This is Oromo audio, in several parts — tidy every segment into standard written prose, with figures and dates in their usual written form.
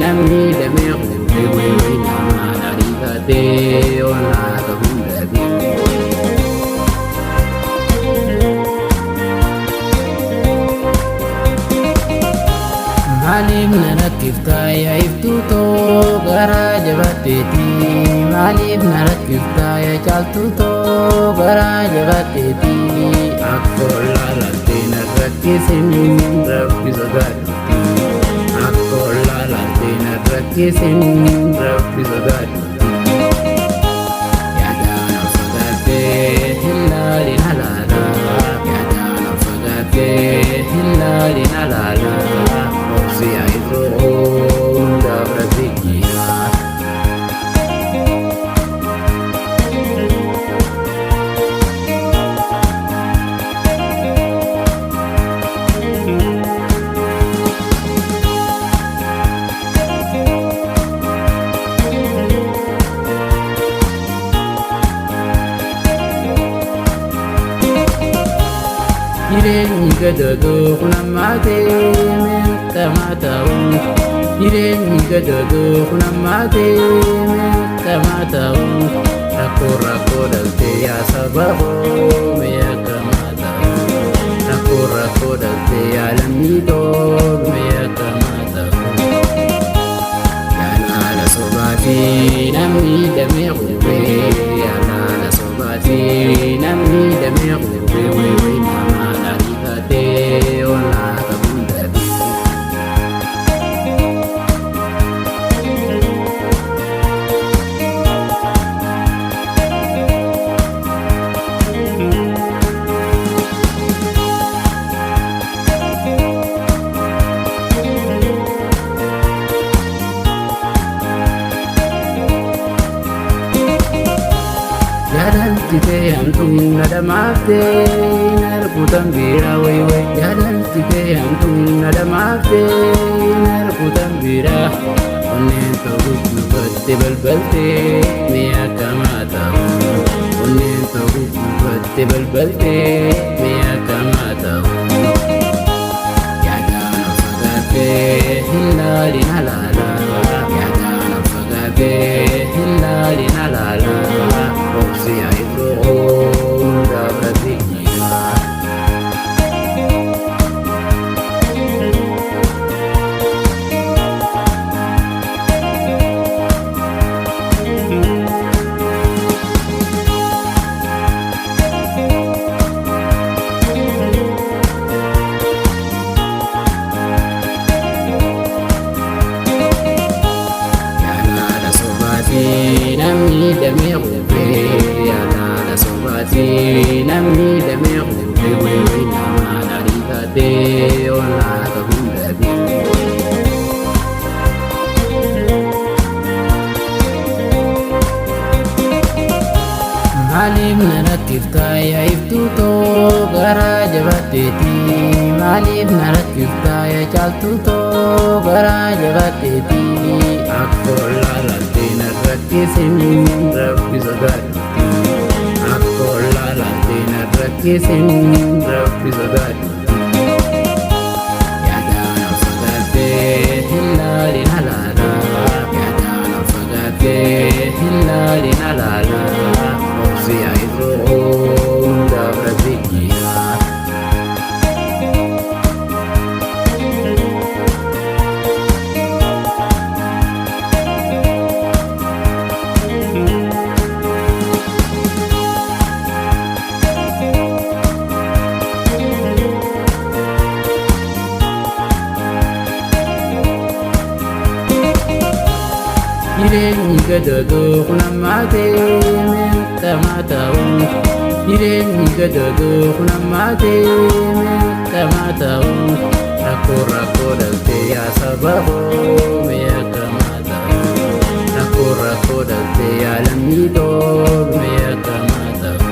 namni damee quufee way way namaan ariifatee ollaa qabuun dhabee. Maaliif na rakkiftaa yaa iftuu too garaa jabaatteeti? Maaliif na rakkiftaa yaa caaltuu too garaa jabaatteeti? Akka ollaa laaltee na rakkisin rabbi sodaadhutti. Akka ollaa laaltee na rakkisin rabbi sodaadhutti. Yaadaan ol fagaattee hin laalin halaala. Yaadaan ol fagaattee hin laalin halaala. Obsi haa hundaaf rabbi jira. Jireenyi gadadoo kun ammaatee meeqamaa ta'u? Jireenyi gadadoo kun ammaatee meeqamaa ta'u? Rakkoo rakkoo dhaltee yaa saba koo meeqamaa ta'u? Rakkoo rakkoo dhaltee yaa lammii too meeqamaa ta'u? Yaalaala sobaatii namni damee quufee yaalaala sobaatii namni damee quufee way way namaan ariifatee ollaa qabuun dhabee. Jaalalti ta'e hamtuun na dhamaaftee hin arguutan biira way way. Jaalalti ta'e hamtuun na dhamaaftee hin arguutan biira. Onneen ta'u gubatte balbaltee mee akkamaa ta'u. Onneen ta'u gubatte balbaltee mee akkamaa ta'u. Yaadaan ol fagaattee hin laalin halaala. Yaadaan ol fagaattee hin laalin halaala. Obsi haa hundaaf rabbi jira. Yaalaala sobaatii namni damee quufee yaalaala sobaatii namni damee quufee way way namaan ariifatee ollaa qabuun dhabee. Maaliif na rakkiftaa yaa iftuu too garaa jabaatteeti? Maaliif na rakkiftaa yaa caaltuu too garaa jabaatteeti? Akka ollaa laaltee na rakkisin rabbi sodaadhutti. Akka ollaa laaltee na rakkisin rabbi sodaadhutti. Yaadaan ol fagaattee hin laalin halaala. Yaadaan ol fagaattee hin laalin halaala. Obsi haa hundaaf rabbi jira. Jireenyi gadadoo kun ammaatee meeqamaa ta'u? Jireenyi gadadoo kun ammaatee meeqamaa ta'u? Rakkoo rakkoo dhaltee yaa saba koo meeqamaa ta'u? Rakkoo rakkoo dhaltee yaa lammii too meeqamaa ta'u?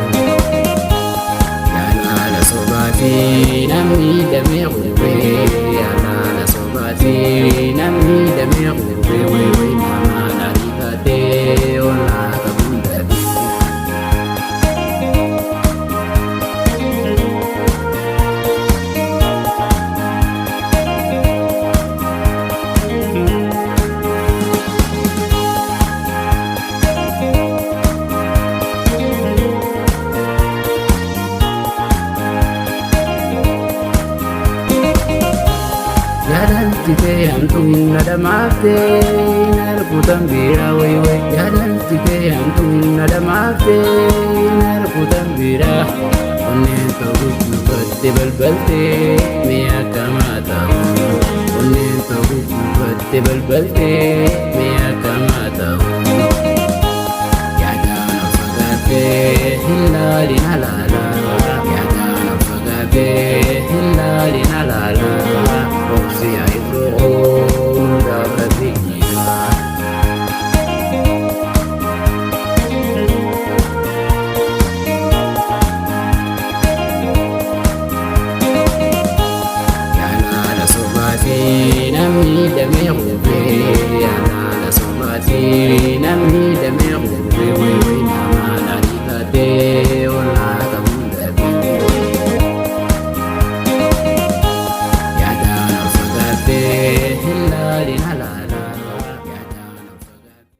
Yaalaala sobaatii namni damee quufee yaalaala sobaatii namni damee quufee way way namaan ariifatee ollaa qabuun dhabee. hamtuun na dhamaaftee na rukutan biiraa wayi wayi. Jaalalti kee hamtuun na dhamaaftee na rukutan biiraa. Onneen ta'u gubbatte balbaltee mee akkamaa ta'u. Onneen ta'u gubbatte balbaltee mee akkamaa ta'u. Yaadaan of fagaattee hin laalin halaala. Yaadaan of fagaattee hin laalin halaala.